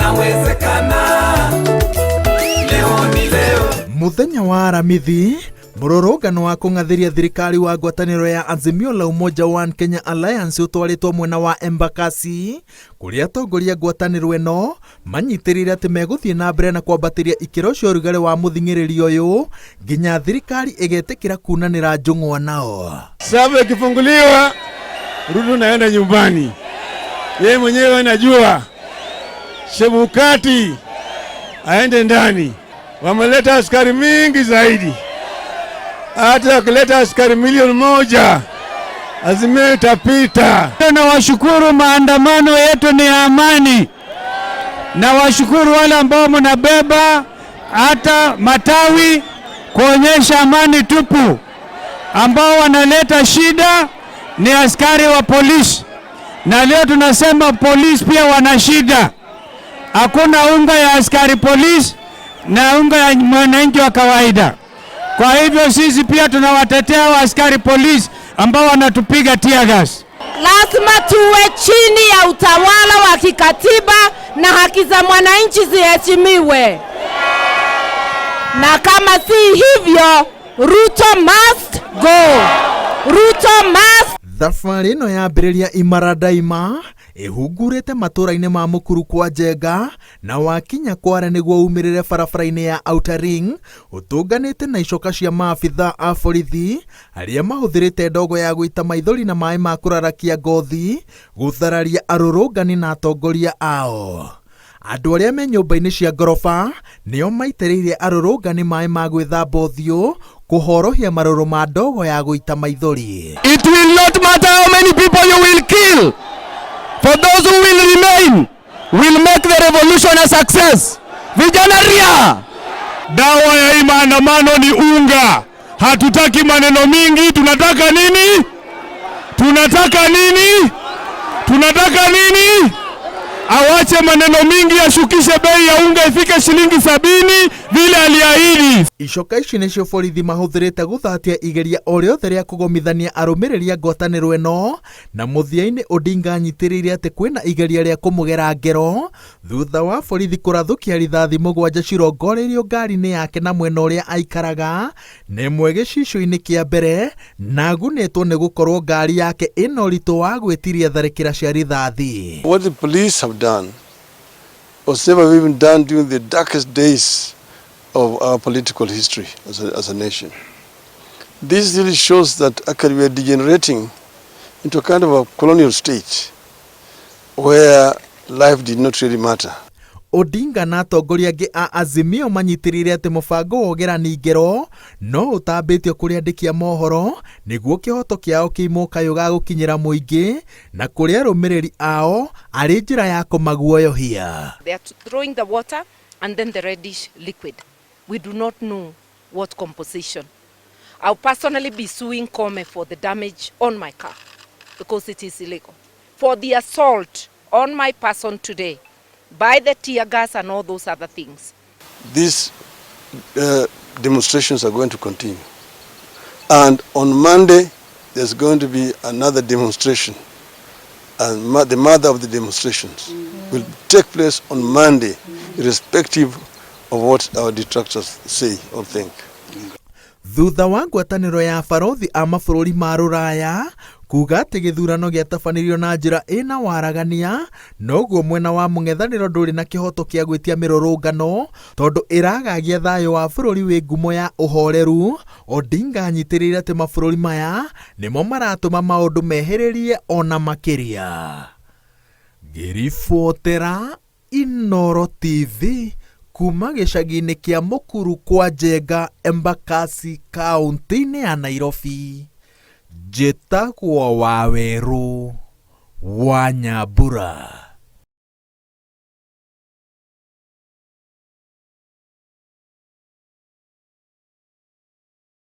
Inawezekana, leo ni leo. Muthenya wa Aramithi, mũrũrũngano wa kũng'athĩria thirikari wa ngwatanĩro ya Azimio la Umoja One Kenya Alliance ũtwarĩtwo mwena wa Embakasi, kũrĩa atongoria ngwatanĩro ĩno manyitĩrĩire atĩ megũthiĩ na mbere na kwambatĩria ikĩro cia ũrugarĩ wa mũthing'ĩrĩrio ũyũ nginya thirikari ĩgetĩkĩra kunanĩra njũng'wa nao. Sababu ikifunguliwa Ruto naenda nyumbani, yeye mwenyewe anajua. Chebukati aende ndani. Wameleta askari mingi zaidi, hata wakileta askari 1,000,000 Azimio itapita. Nawashukuru, maandamano yetu ni ya amani. Nawashukuru wale ambao mnabeba hata matawi kuonyesha amani tupu. Ambao wanaleta shida ni askari wa polisi, na leo tunasema polisi pia wana shida. Hakuna unga ya askari polisi na unga ya mwananchi wa kawaida. Kwa hivyo sisi pia tunawatetea wa askari polisi ambao wanatupiga tear gas. Lazima tuwe chini ya utawala wa kikatiba na haki za mwananchi ziheshimiwe. Na kama si hivyo, Ruto must go. Ruto must. Thabarĩ ĩno yambĩrĩria Imaradaima ĩhungurĩte matũũra-inĩ ma Mũkuru kwa Njenga na wakinya Kware nĩguo umĩrĩre barabara-inĩ ya Outer Ring ũtũnganĩte na icoka cia maabitha a borithi arĩa mahũthĩrĩte ndogo ya gũita maithori na maĩ ma kũrarakia ngothi gũthararia arũrũngani na atongoria ao. Andũ arĩa me nyũmba-inĩ cia ngoroba nĩo maitĩrĩirie arũrũngani maĩ ma gwĩthamba ũthiũ kũhorohia marũrũ ma ndogo ya gũita maithori. It will not matter how many people you will kill. For those who will remain, will make the revolution a success. Vijana ria! Dawa ya hii maandamano ni unga. Hatutaki maneno mingi, tunataka nini? Tunataka nini? Tunataka nini? Awache maneno mingi, ashukishe bei ya unga ifike shilingi 70 vile aliahidi. Icoka ici nĩcio borithi mahũthĩrĩte gũthatia igeria o rĩothe rĩa kũgomithania arũmĩrĩri a ngwatanĩro ĩno, na mũthia-inĩ Odinga anyitĩrĩire atĩ kwĩna igeria rĩa kũmũgera ngero thutha wa borithi kũrathũkia rithathi 7 cirongoreirio ngari-inĩ yake na mwena ũrĩa aikaraga na ĩmwe gĩcicio-inĩ kĩa mbere, na agunĩtwo nĩ gũkorwo ngari yake ĩna ũritũ wa gwĩtiria tharĩkĩra cia rithathi. What the police have done was never even done during the darkest days of our political history as a nation. This really shows that actually we are degenerating into a kind of a colonial state where life did not really matter. Odinga na atongoria angĩ a Azimio manyitĩrĩire atĩ mũbango wa ũgerani ngero no ũtambĩtio kũrĩ andĩki a mohoro nĩguo kĩhoto kĩao kĩimwo kayũ ga gũkinyĩra mũingĩ na kũrĩ arũmĩrĩri ao arĩ njĩra ya kũmaguoyohia. They are throwing the water and then the reddish liquid. We do not know what composition. I'll personally be suing Kome for the damage on my car because it is illegal. For the assault on my person today by the tear gas and all those other things. These demonstrations are going to continue. And on Monday, there's going to be another demonstration. And the mother of the demonstrations will take place on Monday, irrespective of what our detractors say or think. Thutha wa ngwatanĩro ya barothi a mabũrũri ma rũraya kuga atĩ gĩthurano gĩatabanirio na njĩra ĩna waragania, noguo mwena wa mũng'ethanĩro ndũrĩ na kĩhoto kĩa gwĩtia mĩrũrũngano tondũ ĩragagia thayũ wa bũrũri wĩ ngumo ya ũhoreru. Odinga anyitĩrĩire atĩ mabũrũri maya nĩmo maratũma maũndũ mehĩrĩrie ona makĩria. Ngĩribotera Inooro TV kuma gĩcagi-inĩ kĩa Mũkuru kwa Njenga, Embakasi, kaũntĩ-inĩ ya Nairobi, njĩtagwo Wawerũ wa Nyambura.